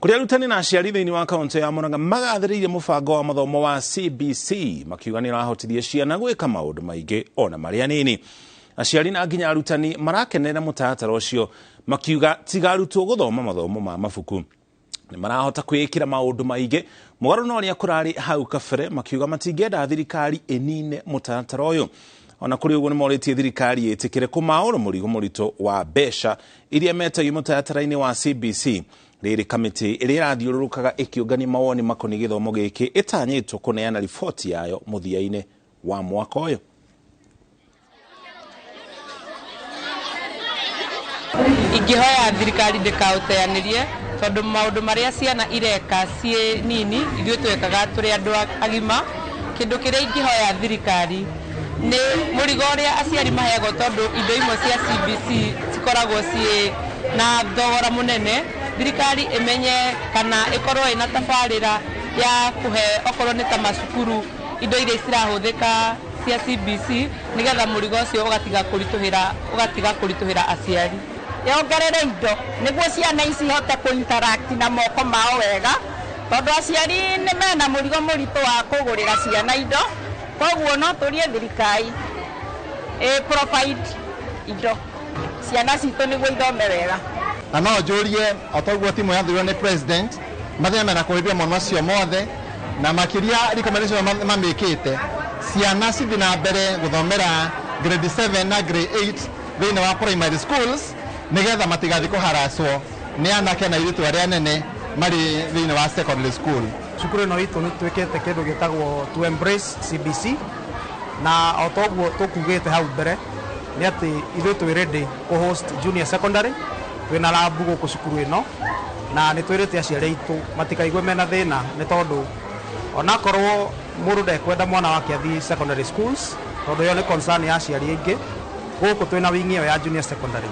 Kũrĩ arutani na aciari thĩinĩ wa kaũntĩ ya Murang'a magathĩrĩirie mũbango wa mathomo wa CBC, makiuga nĩ ũrahotithia ciana gwĩka maũndũ maingĩ ona marĩ anini. Aciari na nginya arutani marakenerera mũtaratara ũcio, makiuga tiga arutwo gũthoma mathomo ma mabuku, nĩ marahota kwĩĩkĩra maũndũ maingĩ mũgarũ na ũrĩa kũrarĩ hau kabere. Makiuga matingĩenda thirikari ĩnine mũtaratara ũyũ. Ona kũrĩ ũguo, nĩ morĩtie thirikari ĩtĩkĩre kũmaũra mũrigo mũritũ wa mbeca iria metagio mũtaratara-inĩ wa CBC. Rĩrĩ kamĩtĩ ĩrĩa ĩrathiũrũrũkaga ĩkĩũngania mawoni makoniĩ gĩthomo gĩkĩ ĩtanyĩtwo kũneana riboti yayo mũthia-inĩ wa mwaka ũyũ. Ingĩhoya thirikari ndĩkaũteanĩrie, tondũ maũndũ marĩa ciana ireka ciĩ nini, ithuĩ twekaga tũrĩ andũ agima. Kĩndũ kĩrĩa ingĩhoya thirikari nĩ mũrigo ũrĩa aciari maheagwo, tondũ indo imwe cia CBC cikoragwo ciĩ na thogora mũnene, thirikari ĩmenye kana ĩkorwo ĩna tabarĩra ya kũhe okorwo nĩ ta macukuru indo iria cirahũthĩka cia CBC, nĩgetha mũrigo ũcio ũgatiga kũritũhĩra aciari. Yongerere indo nĩguo ciana ici ihote kũ interact na moko mao wega, tondũ aciari nĩ mena mũrigo mũritũ wa kũgũrĩra ciana indo. Koguo no tũrie thirikari ĩ provide indo ciana citũ nĩguo ithome wega. Na no njũrie, o ta ũguo timu yathurirwo nĩ president, mathiĩ na kũhĩmbia maũndũ macio mothe, na makĩria recommendation mamĩkĩte, ciana cithiĩ na mbere gũthomera grade 7 na grade 8 thĩinĩ wa primary schools, nĩgetha matigathiĩ kũharacwo nĩ anake na airĩtu arĩa anene marĩ thĩinĩ wa secondary school. Cukuru ĩno itũ nĩ twĩkĩte kĩndũ gĩtagwo to embrace CBC, na o ta ũguo tũkugĩte hau mbere nĩ atĩ ithuĩ twĩ ready kũ host junior secondary. Twĩna lab gũkũ cukuru ĩno, na nĩ twĩrĩte aciari aitũ matikaigue mena thĩna, nĩ tondũ onakorwo mũndũ ndekwenda mwana wake athiĩ secondary schools, tondũ ĩyo nĩ concern ya aciari aingĩ, gũkũ twĩna wing ĩyo ya junior secondary.